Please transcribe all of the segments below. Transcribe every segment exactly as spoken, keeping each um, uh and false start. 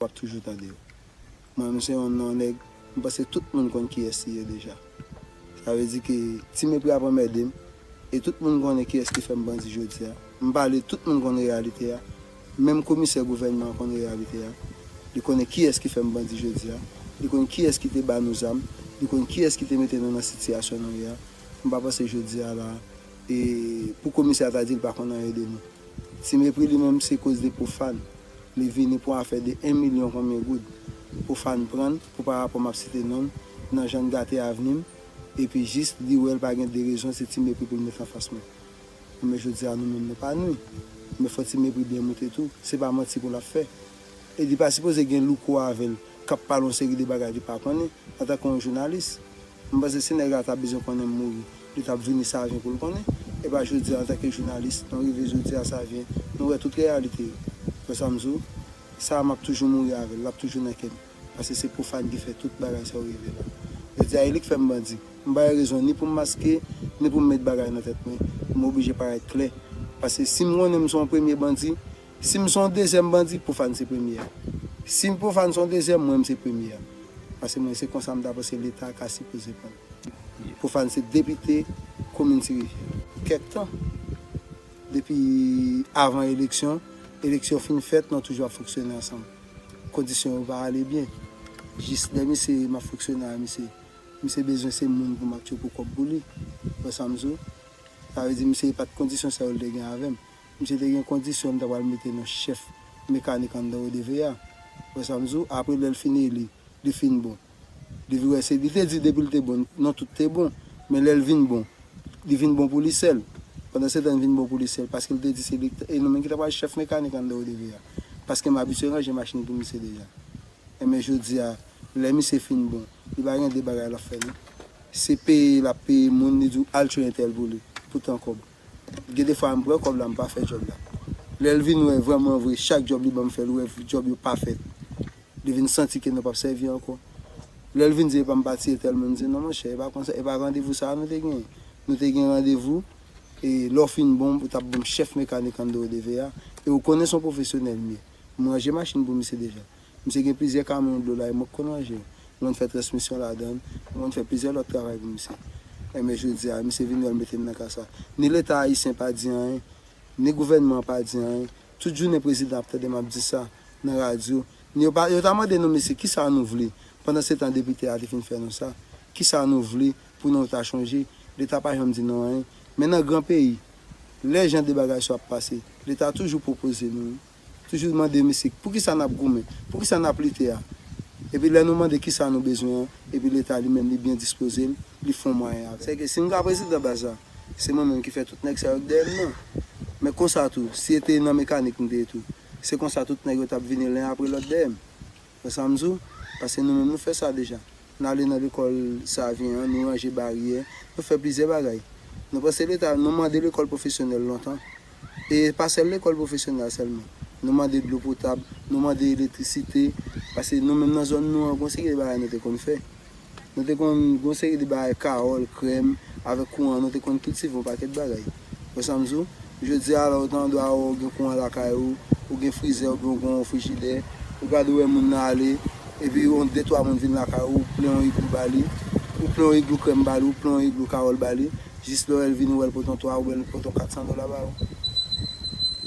w ap toujou tande yo. Mwen menm se yon non nèg, m panse tout moun konn kiyès li ye deja. Sa vle di ke Ti Mepri ap anmède m, e tout moun konnen kiyès ki fè m bandi jodi a. M pale, tout moun konn reyalite a. Menm komisè gouvènman an konn reyalite a. Li konnen kiyès ki fè m bandi jodi a. Li konn kiyès ki te ba nou zam. Li konn kiyès ki te mete nou nan sitiyasyon nou ye a. M pa panse jodi a la, e pou komisè a ta di l pa konn anyen de nou. Ti Mepri li menm se koz de Pwofàn. Li vini pou afè de en milyon konbyen goud. Pwofàn pran l pou pa rapò m ap site non l, nan jan l gate avni m, epi jis li wè l pa gen de rezon, se Ti Mepri pou l met anfas mwen. Men jodi a nou menm nou pa nwi. Men fò Ti Mepri byen moute tou. Se pa manti pou l ap fè. E li pa sipoze gen louko avè l k ap pale yon seri de bagay li pa konnen antanke yon jounalis. M panse si nèg la t ap bezwen konnen m mouri, li t ap vini Savyen pou l konnen. E pa jodi a antanke jounalis, nou rive jodi a Savyen, nou wè tout reyalite yo. Wè sa m di w? Sa a m ap toujou mouri avè l, l ap toujou nan kè m. Paske se Pwofàn ki fè tout bagay sa yo rive la. Jodi a e li k fè m bandi. M pa gen rezon ni pou m maske, ni pou m met bagay nan tèt mwen. M oblije parèt klè. Paske si m konnen m se yon premye bandi, si m se yon dezyèm bandi, Pwofàn se premye a. Si Pwofàn se yon dezyèm, mwen m se premye a. Paske mwen se konsa m ta panse Leta ka sipoze pran. Pwofàn se depite komin Ti Rivyè. Kèk tan, depi avan eleksyon, eleksyon fin fèt, nou toujou ap fonksyone ansanm. Kondisyon yo pa ale byen. Jis lè misye, m ap fonksyone a misye, misye bezwen se moun pou m ap tchwe pou kòb pou li. Wè sa m di w? Sa vle di misye pa t kondisyon sa yo l te gen avè m. Misye te gen kondisyon m ta pral mete nan chèf mekanik anndan O D V A. Wè sa m di w? Apre lè l fin eli, li fin bon. Li vin wè se, li te di depi l te bon, non tout te bon. Men lè l vin bon, li vin bon pou li sèl. Pandan se tan l vin bon pou li sèl, paske l te di se li, e nou menm ki ta pral chèf mekanik anndan O D V A. Paske m abitye ranje machin pou misye deja. Enben jodi a, lè misye fin bon, li pa gen de bagay l ap fè non. Se peye l ap peye moun, li di w al tchwe entèl pou li, pou tan kòb. Gen defwa m pran kòb la, m pa fè djòb la. Lè l vin wè vrèman vre, chak djòb li ban m fè, l wè djòb yo pa fèt. Li vin santi ke nou p ap sèvi ankò. Lè l vin di epa m pa tiye tèl moun, m di non monchè, e pa konsa, e pa randevou sa a nou te genyen. Nou te gen randevou, e lè w fin bon, ou t ap ban m chèf mekanik anndan O D V A, e ou konnen se yon pwofesyonèl m ye. M ranje machin pou misye deja. Misye gen plizyè kamyon dlo la, e mwen k konn ranje yo. Mwen fè transmisyon ladan l, mwen fè plizyè lòt travay pou misye. Enben jodi a, misye vin wè l mete m nan ka sa. Ni Leta ayisyen pa di anyen, ni gouvènman an pa di anyen. Tout jounen prezidan ap tande m ap di sa nan radyo. Ni yo pa, yo ta mande nou, mesye, kisa nou vle? Pandan se tan depite a te fin fè nou sa. Kisa nou vle pou nou ta chanje? Leta pa janm di nou anyen. Men nan gran peyi, lè jan de bagay sa ap pase, Leta toujou pwopoze nou. Toujou mande mesye, poukisa n ap goumen? Poukisa n ap lite a? Epi lè nou mande kisa nou bezwen an, epi Leta li menm li byen dispoze l, li fè yon mwayen avè l. Sèke si m ka prezidan baz la, se mwen menm ki fè tout nèg sa yo k dèyè m nan. Men konsa tou, si e te nan mekanik m te ye tou, se konsa tout nèg yo t ap vini len apre lòt dèyè m. Wè sa m di w? Paske nou menm nou fè sa deja. Nou ale nan lekòl Savyen an, nou ranje baryè, nou fè plizyè bagay. Nou panse Leta, nou mande lekòl pwofesyonèl lontan. E pa sèl lekòl pwofesyonèl la sèlman. Nou mande dlo potab, nou mande elektrisite, paske nou menm nan zòn nou an, gon seri de bagay nou te konn fè. Nou te konn gon seri de bagay, kawòl, krèm, avèk kouran, nou te konn kiltive yon pakèt bagay. Wè sa m di w? Jodi a la, ou ta andwa ou gen kouran lakay ou, ou gen frizè oubyen ou gen yon frijidè, ou gade ou wè moun nan ale, epi yon de twa moun vin lakay ou, ou plen yon iglou ba li, ou plen yon iglou krèm ba li, ou plen yon iglou kawòl ba li, jis lè w wè l vini, ou wè l pote yon twa, ou wè l pote yon kat san dola ba ou.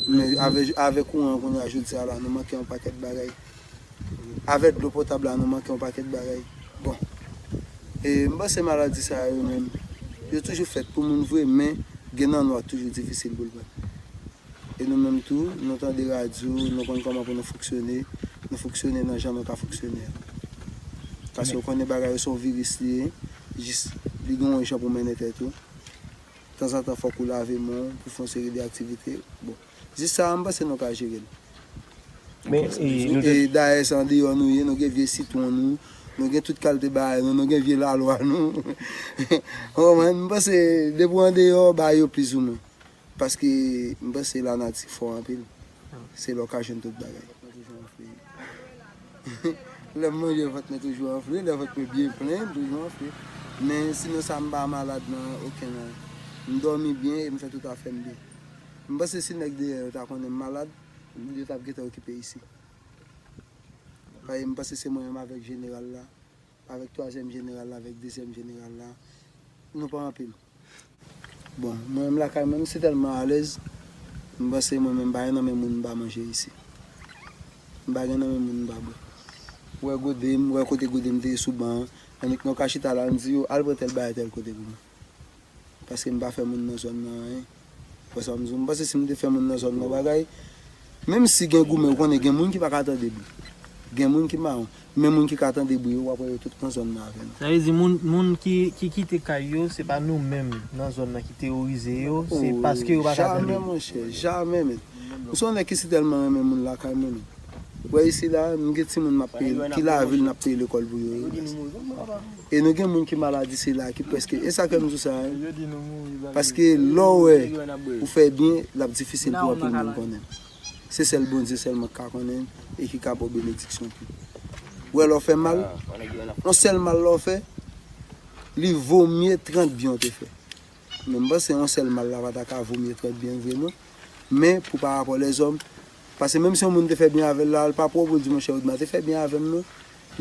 Men avè, avè kouran an kounye a, jodi a la, nou manke yon pakèt bagay. Avè dlo potab la, nou manke yon pakèt bagay. Bon. E m panse maladi sa yo menm, yo toujou fèt pou moun vre, men gen nan nou a toujou difisil pou l pran. E nou menm tou, nou tande radyo, nou konn kòman pou nou fonksyone, nou fonksyone nan jan nou ka fonksyone a. Paske w konnen bagay yo se yon viris li ye, jis li gen yon jan pou mennen tèt ou. Tanzantan fòk ou lave men w pou fè yon seri de aktivite. Bon, jis sa a, m panse nou ka jere l. Men, e, nou te E dayè se andeyò nou ye, nou gen vye sitwon nou, nou gen tout kalite bagay nou, nou gen vye lalwa nou. Ou konprann? M panse depi w andeyò, bagay yo plizoumwen. Paske m panse lanati fò anpil. Se la w ka jwenn tout bagay. Lè m manje, vant mwen toujou anfle, lè vant mwen byen plen, m toujou anfle. Men sinon sa, m pa malad nan okenn anyen. M dòmi byen e m fè tout afè m byen. M panse si nèg dèyè yo ta konnen m malad, yo t ap gentan okipe isi. Paske m panse se mwen menm avèk jeneral la, avèk twazyèm jeneral la, avèk dezyèm jeneral la. Nou pa anpil. Bon, mwen menm lakay mwen, m si tèlman alèz, m panse mwen menm m pa gen nan men moun m pa manje isi. M pa gen nan men moun m pa bwè. Ou wè gode m, ou wè kote gode m te ye sou ban an, annik nou ka chita la, m di yo, al pran tèl bagay tèl kote pou mwen. Paske m pa fè moun nan zòn nan anyen. Ou wè sa m di w? M panse si m te fè moun nan zòn nan bagay, menm si gen goumen, ou konnen gen moun ki pa ka tande bri. Gen moun ki mawon. Men moun ki ka tande bri yo, w ap wè yo tout nan zòn nan avè nou. Sa vle di moun, moun ki, ki kite kay yo, se pa nou menm nan zòn nan ki teworize yo, se paske yo pa ka tande bri. Jamè, monchè, jamè, men. M se yon nèg ki si tèlman renmen moun lakay mwen, men. Ou wè isi la, nou gen timoun m ap peye, ki lavil n ap peye lekòl pou yo, yo. E nou gen moun ki maladi sila, ki prèske, e sa fè m di w sa, wi. Paske lè w wè ou fè byen, l ap difisil pou anpil moun konnen. Se sèl Bondye sèlman ki ka konnen e ki ka ba w benediksyon tou. Ou wè lè w fè mal, yon sèl mal lè w fè, li vo mye trant byen w te fè. Men m panse yon sèl mal la pa ta ka vo mye trant byen vre non. Men pou parapò lèzòm, paske menm si yon moun te fè byen avè l la, l pa pwòp pou l di monchè Odma te fè byen avè m non.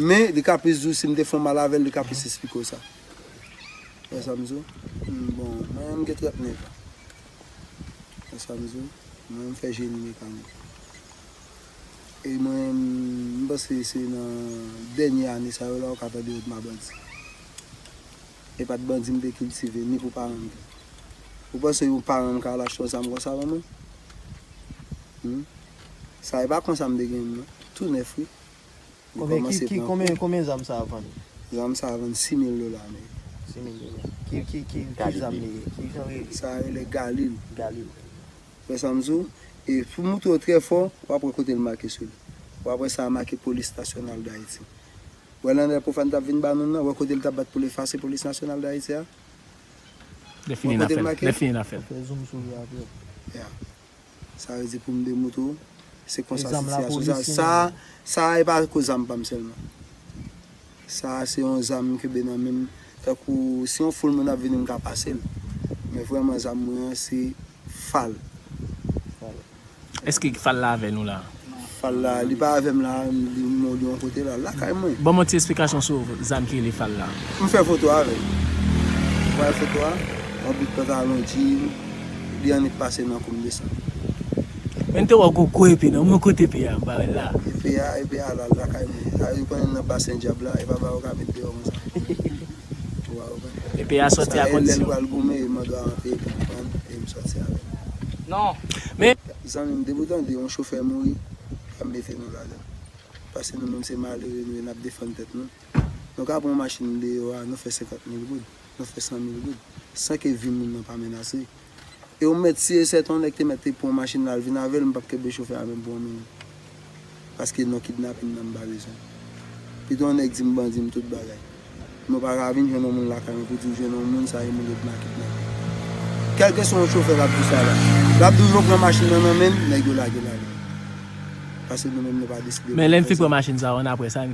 Men li ka plis di w si m te fè yon mal avè l, li ka plis esplike w sa. Wè sa m di w? Bon, mwen menm m gen trant nèf an. Wè sa m di w? Mwen menm m fè jeni mekanik. E mwen menm, m panse se nan dènye ane sa yo la ou ka tande Odma bandi. E pa t bandi m te kiltive, ni pou paran m tou. Ou panse yon paran m ka al achte yon zam konsa ban mwen? Hmm? Sa e pa konsa m te gen l non. Tou nèf wi. Konbyen, ki, ki, konbyen, konbyen zam sa a vann? Zam sa a vann sis mil dola ameriken. Sis mil dola. Ki, ki, ki, ki zam li ye? Ki jan li rele? Sa a rele Galil. Galil. Wè sa m di w? E pou moutre w trè fò, w ap wè kote l make sou li. W ap wè sa a make Polis Nasyonal d Ayiti. Wè lè Nèg Pwofàn t ap vin ba nou nan, wè kote l t ap bat pou l efase Polis Nasyonal d Ayiti a? Lè fini n a fè l. Lè fini n a fè l. Fè zoom sou li apre. Ya. Sa vle di pou m demoutre w, se konsa sitiyasyon sa. Sa, sa a e pa kou zam pa m sèlman. Sa a se yon zam m kenbe nan men m. Tankou si yon foul moun ap vini, m ka pase l. Men vrèman zam mwen an se fal. Èske fal la avè nou la? Fal la, li pa avè m la, li mò li yon kote la, lakay mwen. Ban m yon ti esplikasyon sou zam ki rele fal la. M fè foto avè l. Ou wè foto a? Yon bout pantalon djin, li annik pase nan kou m desann. Men m te wè w gon gwo epe nan men w, kote epe a? M pa wè l la. Epe a, epe a la, lakay mwen. Sa vle di ou konnen nan basen dyab la, e pa bagay ou ka met deyò konsa. Ou pa konprann? Epe a sòti a kondisyon. Sa e lè l pral goumen, e mande w a rantre, epi l pran, e m sòti avè l. Non. Men zanmi m, depi w tande yon chofè mouri, pa mete nou ladan l. Paske nou menm se malere nou ye, n ap defann tèt nou. Nou ka pran yon machin deyò a, nou fè senkant mil goud, nou fè san mil goud, san ke vi moun nan pa menase. E ou mèt si e sèten yon nèg te mèt te pran machin la, l vin avè l, m p ap kenbe chofè a menm pou yon minit. Paske non kidnapin nan m pa bezwen. Pito yon nèg di m bandi m tout bagay. Men w pa ka vin jwenn yon moun lakay mwen pou di w jwenn yon moun sa e moun yo t nan kidnape. Kèlkeswa yon chofè k ap di w sa la, l ap di w yo pran machin nan nan men l, nèg yo lage l ale. Paske nou menm nou pa deside. Men lè n fin pran machin sa, ann apre sa,